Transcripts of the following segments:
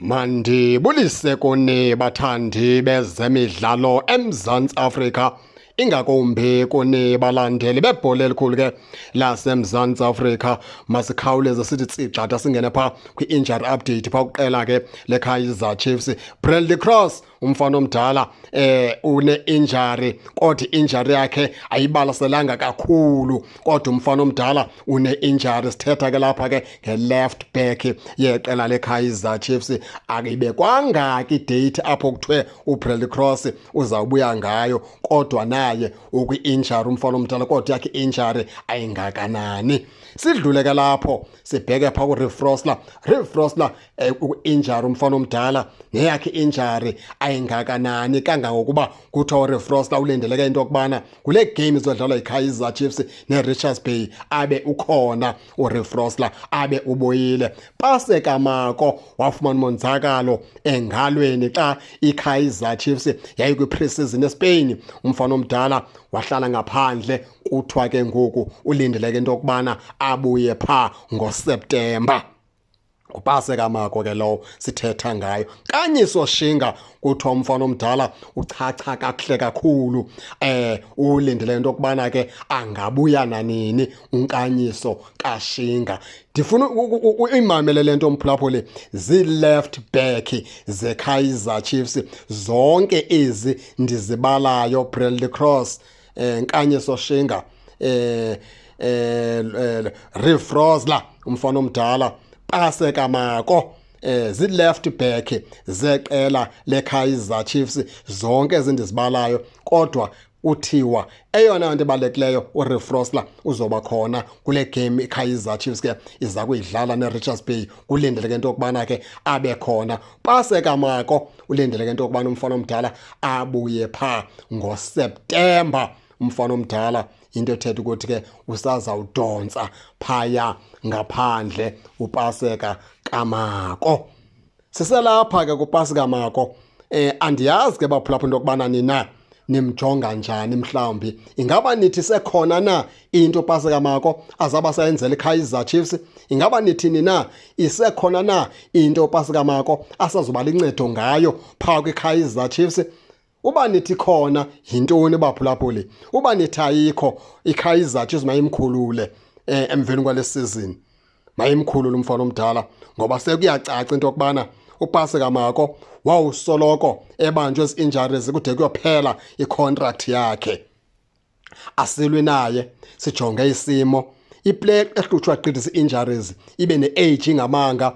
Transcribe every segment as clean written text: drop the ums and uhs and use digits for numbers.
Mandibulise kuni bathandi bezemidlalo eMzantsi Afrika, ingakumbi kuni balandeli bebhola elikhulu ke laseMzantsi Afrika. Masikhawuleze sithi tsigxatha singene pha kwi-injury update pha kuqela ke leKaizer Chiefs. Bradley Cross, umfana omdala, une-injury, kodwa i-injury yakhe ayibalaselanga kakhulu, kodwa umfana omdala une-injury. Sithetha ke lapha ke nge-left back yeqela leKaizer Chiefs. Akibekwanga ke idate apho kuthiwe uBradley Cross uzawubuya ngayo, kodwa naye ukwi-injury umfana omdala, kodwa yakhe i-injury ayingakanani. Sidlule ke lapho sibheke pha kuReeve Frosler. Reeve Frosler uku-injury umfana omdala, neyakhe i-injury ayingakanani kangangokuba kuthiwa uReeve Frosler ulindeleke into yokubana kule game izodlalwa yiKaizer Chiefs neRichards Bay abe ukhona uReeve Frosler, abe ubuyile. Paseka Mako wafumana umonzakalo engalweni xa iKaizer Chiefs yayikwi-pre-season eSpain. Umfana omdala wahlala ngaphandle, kuthiwa ke ngoku ulindeleke into yokubana abuye pha ngoSeptemba. UPaseka Mako ke lowo sithetha ngayo. Nkanyiso Shinga, kuthiwa umfana omdala uchacha kakuhle kakhulu, ulindele into yokubana ke angabuya nanini uNkanyiso kaShinga. Ndifuna uyimamele le nto, mphulaphuli. Zii-left back zeKaizer Chiefs zonke ezi ndizibalayo: Bradley Cross, Nkanyiso Shinga, Reeve Frosler umfana omdala, Paseka Mako, zi-left back zeqela leKaizer Chiefs zonke ezindizibalayo. Kodwa kuthiwa eyona nto ibalulekileyo, uReeve Frosler uzoba khona kule game iKaizer Chiefs ke iza kuyidlala neRichards Bay. Kulindeleke into yokubana ke abe khona. Paseka Mako ulindeleke into yokubana umfana omdala abuye pha ngoSeptemba umfana omdala, into ethetha ukuthi ke usazawudontsa phaya ngaphandle uPaseka kaMako. Siselapha ke kuPaseka Mako, andiyazi ke baphulaphula into yokubana nina nimjonga njani. Mhlawumbi ingaba nithi sekhona na into Paseka Mako azaba sayenzela iKaizer Chiefs? Ingaba nithi nina isekhona na into Paseka Mako asazoba lincedo ngayo phaa kwiKaizer Chiefs? Uba nithi khona, yintoni baphulaphuli? Uba nithi ayikho, iKaizer Chiefs mayimkhulule emveni kwale season, mayimkhulule umfana omdala, ngoba sekuyacaca into yokubana uPaseka Mako wawusoloko ebanjwe zi-injuries kude kuyophela icontract yakhe. Asilwi naye, sijonge isimo. Iplayer ehlutshwa gqithi zii-injuries, ibe ne-age ingamanga,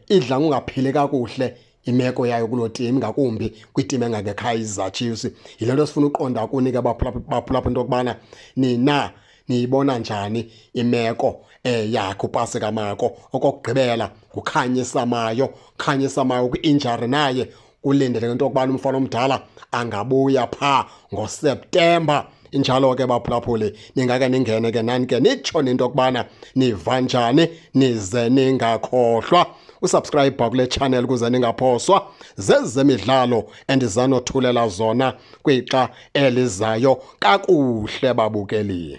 idla ngokungaphili kakuhle imeko yayo kuloo team, ngakumbi kwiteam engangeKaizer Chiefs. Yile nto sifuna uqonda kuni ke baphulaphula into yokubana nina niyibona njani imeko yakhe uPaseka Mako. Okokugqibela nguKhanyisa Mayo. Khanyisa Mayo kwi-injury naye, kulindeleke into yokubana umfana omdala angabuya phaa ngoSeptemba. Injalo ke baphulaphuli, ningake ningene ke nani ke nitsho into yokubana niva njani, nize ningakhohlwa usubscribe kule channel ukuze ningaphoswa zezemidlalo endizanothulela zona kwixa elizayo. Kakuhle babukeli.